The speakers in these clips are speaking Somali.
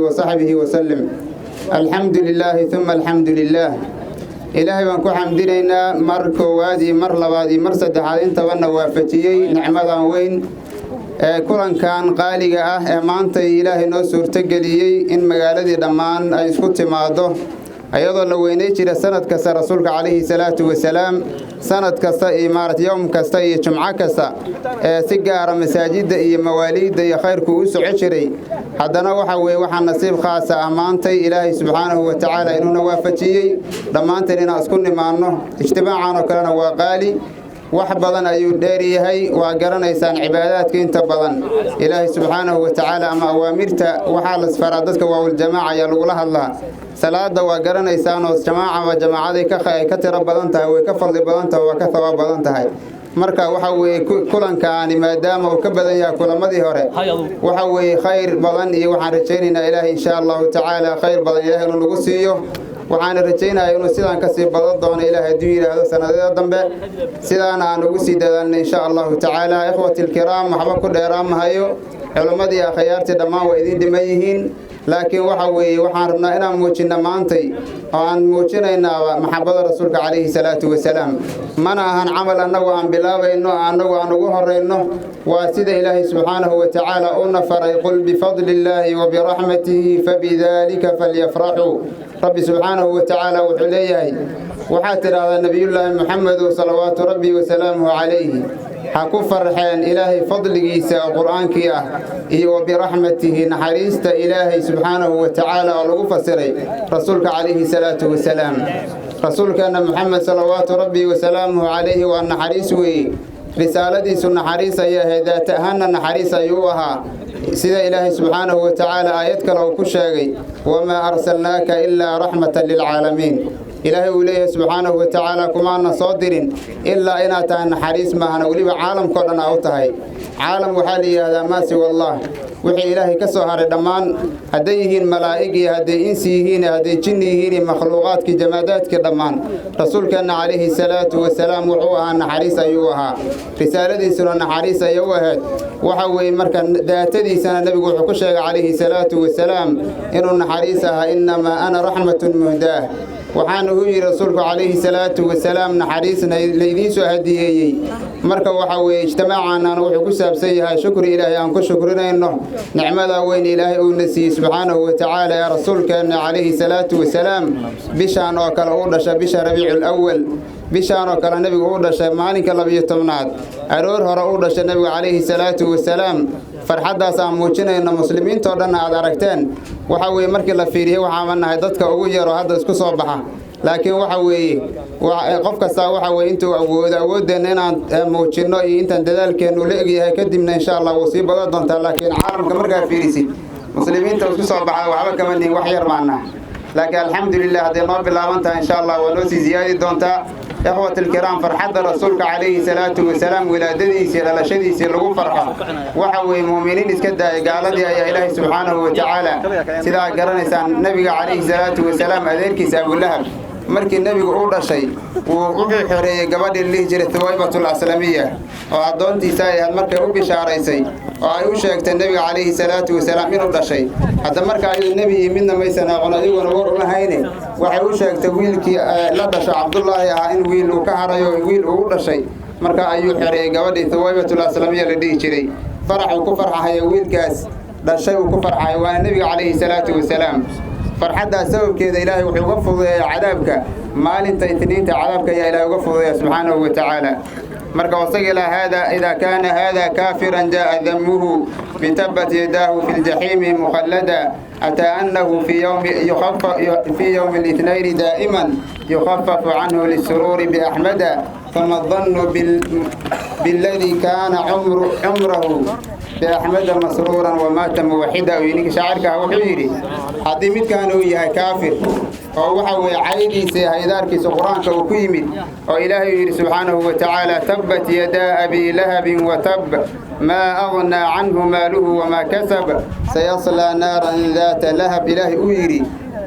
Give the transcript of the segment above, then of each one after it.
وصحبه وسلم. الحمد لله ثم الحمد لله. Ilaahay baan ku xamdinaynaa mar koowaad iyo mar labaad iyo mar saddexaad intabana waafajiyey nicmadan weyn ee kulankan qaaliga ah ee maanta Ilaahay noo suurtogeliyey in magaaladii dhammaan ay isku timaado, ayadoo la weynay jira sanad kasta Rasuulka calayhi salaatu wasalaam, sanad kasta iyo maarata yowm kasta iyo jumco kasta ee si gaara masaajidda iyo mawaaliidda iyo khayrku u soco jiray. Haddana waxa weeye waxaa nasiib khaasa ah maantay Ilaahay subxaanahu wa tacaala inuuna waafajiyey dhammaanteen inaan isku nimaanno. Ijtimaacan oo kalena waa qaali, wax badan ayuu dheer yahay. Waa garanaysaan cibaadaadka inta badan Ilaahay subxaanahu wa tacaala ama awaamirta waxaa lasfaraa dadka waawuljamaaca ayaa lagula hadlaa. Salaada waa garanaysaanoo jamaaca waa jamaacaday ka tiro badan tahay, way ka fadli badan tahay, waa ka thawaab badan tahay. Marka waxa weeye kulankaani maadaama uu ka badan yahay kulamadii hore, waxa weeye khayr badan iyo waxaan rajaynaynaa Ilaahay insha Allahu tacaala khayr badan Ilahay inuu nagu siiyo. Waxaana rajaynaya inuu sidaan kasii badan doono Ilahay hadduu yidhaahdo sanadada dambe, sidaana aan ugu sii dadaalna insha Allahu tacaala. Ikhwati alkiraam, waxba ku dheeraamahayo, culimmadii akhyaartii dhammaan waa idiin dhiman yihiin, laakiin waxa weeye waxaan rabnaa inaan muujinno maantay oo aan muujinaynaaba maxabada Rasuulka calayhi salaatu wasalaam. Mana ahan camal annagu aan bilaabayno, annagu aan ugu horayno, waa sida Ilaahay subxaanahu wa tacaala una faray: "Qul bifadli illaahi wa biraxmatihi fabidaalika falyafraxuu." Rabbi subxaanahu wa tacaala wuxuu leeyahay: "Waxaad tidhaahdaa, Nebiyullaahi Muxamedu salawaatu rabbi wasalaamuhu calayhi, ha ku farxeen Ilaahay fadligiisa oo Qur'aankii ah iyo wa biraxmatihi, naxariista Ilaahay subxaanahu wa tacaala," oo lagu fasiray Rasuulka calayhi salaatu wasalaam. Rasuulkeenna Muxamed salawaatu rabbi wasalaamuhu calayhi waa naxariis weeye. Risaaladiisu naxariis ayay ahayd, daata ahaanna naxariis ayuu u ahaa, sida Ilaahay subxaanahu wa tacaala aayad kale uu ku sheegay: "Wamaa arsalnaaka ilaa raxmatan lilcaalamiin." Ilaahay uu leeyahay subxaanahu wa tacaala: "Kumaana soo dirin ilaa inaad tahay naxariis maahana, weliba caalamkao dhan aa u tahay." Caalam waxaa la yidhahdaa maa siwa Allah, wixii Ilaahay ka soo haray dhammaan, hadday yihiin malaa'ig iyo hadday insi yihiin iyo hadday jinni yihiin iyo makhluuqaadkii jamaadaadkii dhammaan. Rasuulkeenna calayhi salaatu wasalaam wuxuu ahaa naxariis ayuu ahaa, risaaladiisuna naxariis ayay u ahayd. Waxa weeye marka daatadiisana Nebigu wuxuu ku sheegay calayhi salaatu wasalaam inuu naxariis ahaa: "Innamaa ana raxmatun muhdaah." Waxaana uu yidhi Rasuulku calayhi salaatu wasalaam: "Naxariisna laydiin soo hadiyeeyey." Marka waxa weeye ijtimaacaanana wuxuu ku saabsan yahay shukri Ilaahay aan ku shukrinayno nicmada weyn Ilaahay uuna siiyey subxaanahu wa tacaala ee Rasuulkeenna calayhi salaatu wasalaam bishaan oo kale uu dhashay, bisha Rabiicul Awal, bishaan oo kale Nebigu uu dhashay, maalinka 12aad aroor hore uu dhashay Nebigu calayhi salaatu wasalaam. Farxaddaas aan muujinayno, muslimiintoo dhanna aad aragteen, waxa weeye markii la fiiriyey waxaama nahay dadka ugu yaroo hadda isku soo baxa, laakiin waxa weeye qof kastaa waxa weye intuu awoodo, awooddeenna inaan muujinno iyo intaan dadaalkeennu la egyahay, kadibna insha Allah wuu sii badan doontaa. Laakiin caalamka markaa fiirisid, muslimiinta isku soo baxa waxba kama nihin, wax yar baana, laakiin alxamdulilah hadday noo bilaaban tahay insha Allah waa noo sii ziyaadi doontaa. Ikhwat alkiraam, farxadda Rasuulka calayhi salaatu wasalaam wilaadadiisii, dhalashadiisii lagu farxo, waxa weeye mu'miniin iska daayay, gaaladii ayaa Ilaahay subxaanahu wa tacaala, sidaa garanaysaan, Nebiga calayhi salaatu wasalaam adeerkiisa Abulahab markii Nebigu uu dhashay wuu wuxuu xoreeyey gabadhii la dhihi jiray Thuwaybatul Aslamiya oo addoontiisa ay ahayd. Markay u bishaaraysay oo ay u sheegtay Nebiga calayhi salaatu wasalaam inuu dhashay, hadda marka ayadu nebi iyo midna maysan aqoon, adiguna war uma hayne, waxay u sheegtay wiilkii la dhasho Cabdullaahi ahaa in wiil uu ka harayo, wiil uu u dhashay. Marka ayuu xoreeyey gabadhii Thuwaybatul Aslamiya la dhihi jiray, farax uu ku farxahayo wiilkaas dhashay uu ku farxayo, waana Nebiga calayhi salaatu wasalaam. Farxaddaas sababkeeda Ilaahay wuxuu uga fududeeya cadaabka maalinta Itniinta, cadaabka ayaa Ilahay uga fududeeya subxaanahu wa tacaala. Marka wasaga ilaa hada idaa kaana hada kaafiran jaa damuhu bitabat yadaahu fi ljaxiimi mukhallada, ataa annahu fi yowmi اlithnayni daa'iman yukhafafu canhu lisuruuri biaxmada, fama dannu biladii kaana cumrahu biaxmada masruuran wamaata muwaxida. Uu ninka shaacirka ah wuxuu yidhi: haddii midkaan uu yahay kaafir oo waxa weeye caydiisa iyo haydaarkiisa Qur-aanka uu ku yimid oo Ilaahay uu yidhi subxaanahu wa tacaala: "Tabbat yadaa abi lahabin watab, maa aghnaa canhu maaluhu wamaa kasab, sayaslaa naaran daata lahab," Ilaahay uu yidhi.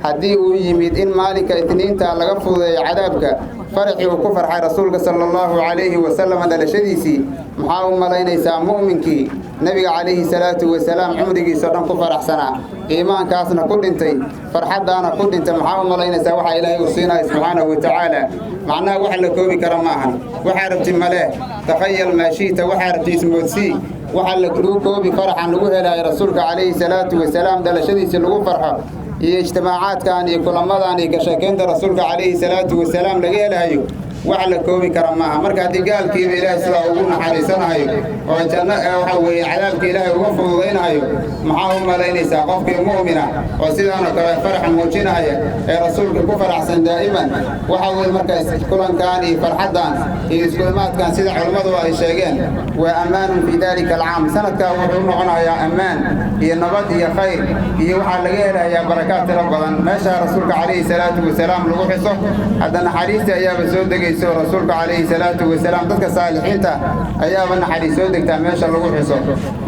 Haddii uu yimid in maalinka Itniinta laga fududeeyo cadaabka, faraxii uu ku farxay Rasuulka sala Allahu calayhi wasalam dhalashadiisii, maxaa u malaynaysaa mu'minkii Nebiga calayhi salaatu wasalaam cumrigiisao dhan ku faraxsanaa, iimaankaasna ku dhintay, farxaddaana ku dhintay? Maxaa u malaynaysaa waxaa Ilaahay uu siinaya subxaanahu wa tacaala? Macnaha wax la koobi kara ma ahan. Waxaa rabti malee, takhayal maa shi'ta, waxaa rabti ismoodsii. Waxaa lagu koobi faraxan lagu helaayo Rasuulka calayhi salaatu wasalaam dhalashadiisii lagu farxo iyo ijtimaacaadkan iyo kulamadan iyo kasheekaynta Rasuulka calayhi salaatu wasalaam laga helahayo, wax la koobi kara maaha. Marka haddii gaalkiiba Ilaahay sidaa ugu naxariisanahayo oo janno waxa weeye cadaabka Ilaahay uga fududaynahayo, maxaa u malaynaysaa qofkii mu'mina oo sidaanoo kale farax muujinahaya ee Rasuulka ku faraxsan daa'iman? Waxa weye marka kulankan iyo farxaddan iyo iskuimaadkan, sida culammadu ay sheegeen, waa ammaanun fii daalika alcaam. Sanadkaa wuxuu u noqonayaa ammaan iyo nabad iyo khayr, iyo waxaa laga helayaa barakaad tiro badan meeshaa Rasuulka calayhi salaatu wasalaam lagu xuso. Hadda naxariistii ayaaba soo degayso Rasuulka calayhi salaatu wasalaam, dadka saalixiinta ayaaba naxariis soo degtaa meesha lagu xuso.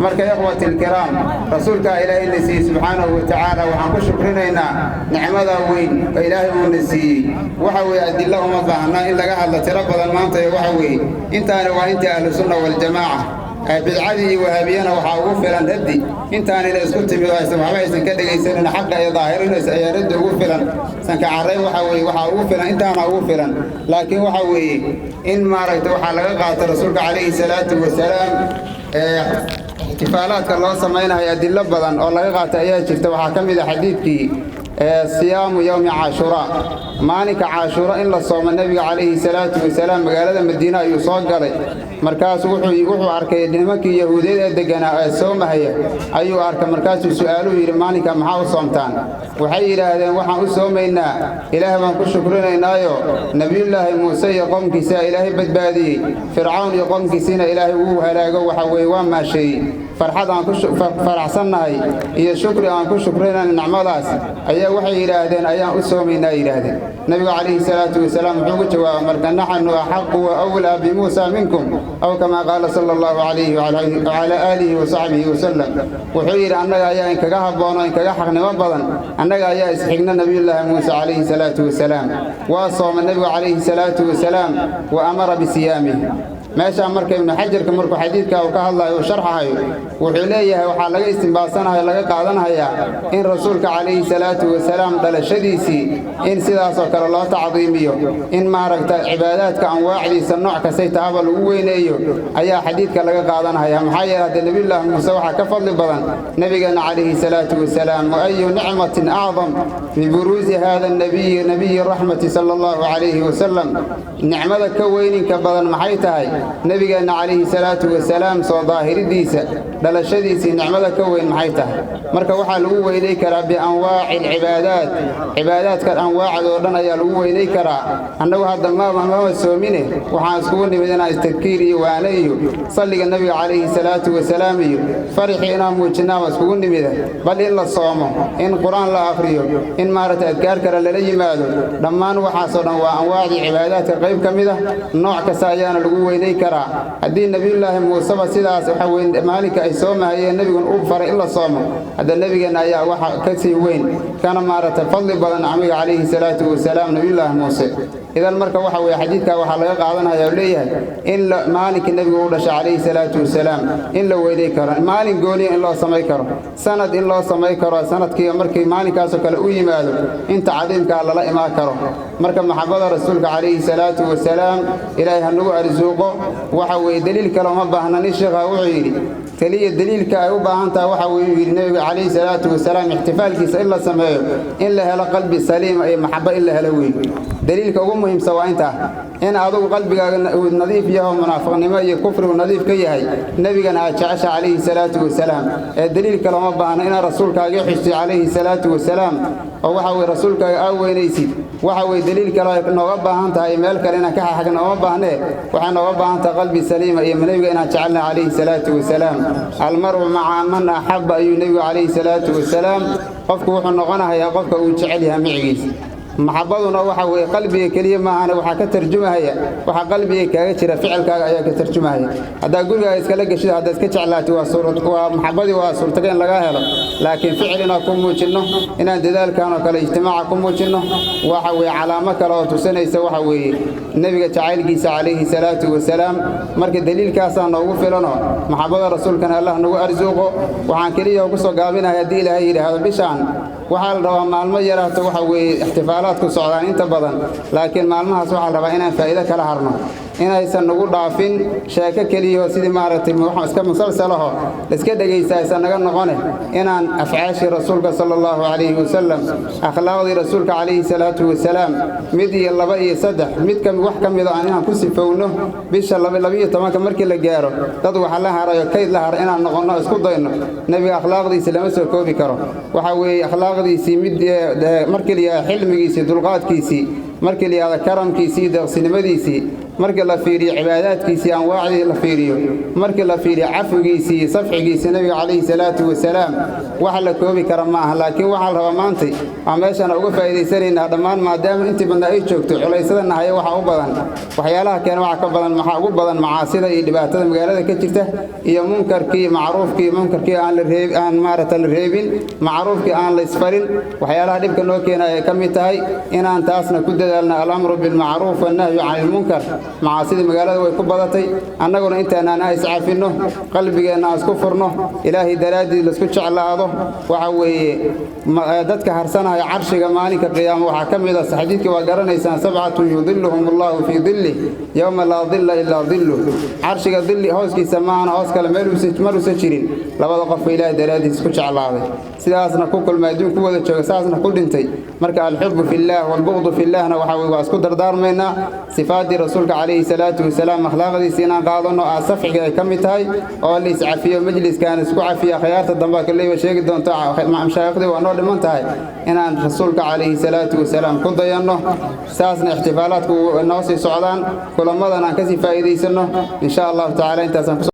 Marka ikhwati alkiraam, Rasuulkaa Ilaahay na siiyey subxaanahu wa tacaala. Waxaan ku shukrinaynaa nicmada weyn oo Ilaahay uuna siiyey. Waxa weeye adilla uma baahna in laga hadlo tiro badan maanta. Waxa weeye intaani waa intii Ahlusunna Waljamaaca. Bidcadii iyo Wahaabiyana waxaa ugu filan raddi intaanina isku timid oo aysan waxba aysan ka dhegaysanin xaqa iyo daahirinaysa ayaa raddi ugu filan. Sanka carrayn waxa weeye waxaa ugu filan, intaana ugu filan. Laakiin waxa weeye in maaragta waxaa laga qaata Rasuulka calayhi salaatu wasalaam ixtifaalaadka loo samaynayo adillo badan oo laga qaatay ayaa jirta. Waxaa ka mid ah xadiidkii siyaamu yowmi Caashuraa, maalinka Caashuura in la soomo. Nebiga calayhi salaatu wasalaam magaalada Madiine ayuu soo galay. Markaasuu wuxuu arkay nimankii Yahuudiyeed ee degganaa ee soomahaya ayuu arkay. Markaasuu su'aaluhu yidhi: "Maalinka maxaa u soomtaan?" Waxay yidhaahdeen: "Waxaan u soomaynaa Ilaah baan ku shukrinaynaayo, Nebiyullaahi Muuse iyo qowmkiisaa Ilaahay badbaadiyey, Fircawn iyo qowmkiisiina Ilaahay wuu halaago, waxa weeye waa maasheeyey. Farxad aan ku faraxsannahay iyo shukri aan ku shukrinayna nicmadaas ayaa," waxay yidhaahdeen, "ayaan u soomaynaa," yidhaahdeen. Nebigu calayhi salaatu wasalaam wuxuu ugu jawaabay marka: "Naxnu axaqu wa awlaa bimuusa minkum," aw kamaa qaala sala Allahu calayhi wacalaa aalihi wa saxbihi wasalam. Wuxuu yidhi: "Annaga ayaa inkaga habboon oo inkaga xaqnimo badan, annaga ayaa isxigna Nebiyullaahi Muuse calayhi salaatu wasalaam." Waa sooma Nebigu calayhi salaatu wasalaam, wa amara bisiyaamih. Meeshaa marka Ibnu Xajarka markuu xadiidka uu ka hadlayo uu sharxahayo, wuxuu leeyahay waxaa laga istimbaasanayo, laga qaadanayaa in Rasuulka calayhi salaatu wasalaam dhalashadiisii in sidaasoo kale loo tacdiimiyo, in maaragta cibaadaadka anwaacdiisa nooc kastay tahaba lagu weyneeyo ayaa xadiidka laga qaadanaya. Maxaa yeele haddee Nebiyullaahi Muuse waxaa ka fadli badan Nebigeenna calayhi salaatu wasalaam. Wa ayu nicmatin acdam biburuusi hada nabiyi, nabiyi raxmati sala Allahu calayhi wasalam? Nicmada ka weyninka badan maxay tahay? Nebigeenna calayhi salaatu wasalaam soo daahiridiisa, dhalashadiisii, nicmada ka weyn maxay tahay? Marka waxaa lagu weynay karaa bianwaaci alcibaadaat, cibaadaadka anwaacdoo dhan ayaa lagu weynay karaa. Annagu hadda mama soomine, waxaan iskugu nimid inaan istadkiir iyo waane iyo salliga Nebiga calayhi salaatu wasalaam iyo farixii inaan muujinnaaba iskugu nimida. Bal in la soomo, in Qur-aan la akhriyo, in maaragtay adkaar kale lala yimaado, dhammaan waxaasoo dhan waa anwaacdii cibaadaadka qayb ka mid ah. Nooc kasta ayaana lagu weynay karaa. Haddii Nebiyullaahi Muuseba sidaas waxa weyn maalinka ay soomahayeen Nebigun uu faray in la soomo, hadda Nebigeenna ayaa waxa ka sii weyn kana maaragtay fadli badan amiga calayhi salaatu wasalaam Nebiyullaahi Muuse. Idan marka waxa weeye xadiidkaa waxaa laga qaadanaya oo leeyahay in maalinkii Nebigu u dhashay calayhi salaatu wasalaam in la weynay karo, maalin gooniya in loo samay karo, sanad in loo samay karo, sanadkii markii maalinkaasoo kale u yimaado inta cadiimkaa lala imaan karo. Marka maxabada Rasuulka calayhi salaatu wasalaam Ilaahay ha nagu arsuuqo. Waxa weeye deliil kale uma baahna. Nin sheekha wuxuu yidhi: keliya deliilka ay u baahan tahay waxa weeye, yidhi, Nebiga calayhi salaatu wasalaam ixtifaalkiisa in la sameeyo in la helo qalbi saliima iyo maxabo in la helo weeye. Deliilka ugu muhiimsan waa intaa, in adugu qalbigaaga uu nadiif yaho, munaafiqnimo iyo kufrigu nadiif ka yahay, Nebigana aad jecesha calayhi salaatu wasalaam. Ee deliil kale uma baahna. Inaad Rasuulkaaga xustay calayhi salaatu wasalaam oo waxa weye Rasuulkaaga aa weynaysid, waxa weye deliil kale ay nooga baahan tahay. Meel kale inaan ka xaxagna uma baahnee, waxay nooga baahan tahay qalbi saliima iyo Nebiga inaan jecelnahay calayhi salaatu wasalaam. "Almaru maca man axabba," ayuu Nebigu calayhi salaatu wasalaam. Qofku wuxuu noqonahayaa qofka uu jecel yahay micigiisa. Maxabaduna waxa weeye qalbiga keliya maahane, waxaa ka tarjumahaya waxa qalbiga kaaga jira, ficilkaaga ayaa ka tarjumahaya. Haddaa gurigaaga iskala geshid, haddaa iska jeclaatid, waa suurad, waa maxabadii, waa suurtagal in lagaa helo, laakiin ficil inaan ku muujinno, inaan dadaalkan oo kale ijtimaaca ku muujinno, waxa weeye calaamo kale oo tusinaysa waxa weeye nebiga jacaylkiisa calayhi salaatu wasalaam. Marka daliilkaasaa noogu filanoo maxabada rasuulkana Allah nagu arsuuqo. Waxaan keliya ugu soo gaabinahay, haddii Ilaahay yidhaahdo, bishaan waxaa la rabaa maalmo yaraato waxa weeye ixtifaalaadku socdaan inta badan, laakiin maalmahaas waxaa la rabaa inaan faa'iido kala harno, inaysan nagu dhaafin sheeko keliyaho sidii maaragtay iska musalsalaho laiska dhegaysta aysan naga noqone, inaan afcaashii rasuulka sala allahu calayhi wasalam, akhlaaqdii rasuulka calayhi salaatu wasalaam, mid iyo laba iyo saddex mid ka wax ka mida aan inaan ku sifowno. Bisha 12-ka markii la gaaro, dad waxa la harayo kayd la haro inaan noqonno, isku dayno. Nebiga akhlaaqdiisi lama soo koobi karo. Waxa weeye akhlaaqdiisii mid markii la yidhahdo xilmigiisii, dulqaadkiisii, markii la yidhahdo karamkiisii, deeqsinimadiisii, markii la fiiriyo cibaadaadkiisii anwaacdii la fiiriyo, markii la fiiriyo cafigiisii iyo safxigiisii nebiga calayhi salaatu wasalaam, wax la koobi kara ma aha. Laakiin waxaa la rabaa maantay waa meeshaan uga faa'iidaysanaynaa dhammaan, maadaama intii badnaa ay joogto. Culaysadana haya waxa u badan, waxyaalaha keena waxa ka badan, maxaa ugu badan? Macaasida iyo dhibaatada magaalada ka jirta iyo munkarkii, macruufkii, munkarkii aan la reeb, aan maarata la reebin, macruufkii aan la isfarin, waxyaalaha dhibka noo keenaya ay ka mid tahay. Inaan taasna ku dadaalna, alamru bilmacruuf wannahyu cani ilmunkar. Macaasidii magaalada way ku badatay. Annaguna intaanaan iscafinno, qalbigeenna aan isku furno, Ilaahay daraaddiid laisku jeclaado. Waxa weeye dadka harsanaya carshiga maalinka qiyaama waxaa ka mid ah, xadiidkii waa garanaysaan, sabcatun yudiluhum allahu fii dilih yowma laa dilla ilaa dilluh. Carshiga dilli hooskiisa maahana hoos kale maruusan jirin, labada qofka Ilaahay daraaddiis isku jeclaaday, sidaasna ku kulmay, adduun ku wada jooga, saasna ku dhintay. Marka alxubu fillaah walbuqdu fillaahna waxa weye waa isku dardaarmaynaa. Sifaaddii rasuulka calayhi salaatu wasalaam, akhlaaqdiisa inaan qaadanno, aa safxiga ay ka mid tahay, oo la iscafiyo, majliskaan isku cafiya. Khiyaarta dambaa kaleyba sheegi doonto, mashaaikhdii waa noo dhiman tahay. Inaan rasuulka calayhi salaatu wasalaam ku dayanno, saasna ixtifaalaadku noo sii socdaan, kulamadan aan kasii faa'iidaysanno, insha allahu tacala. Intaasaan.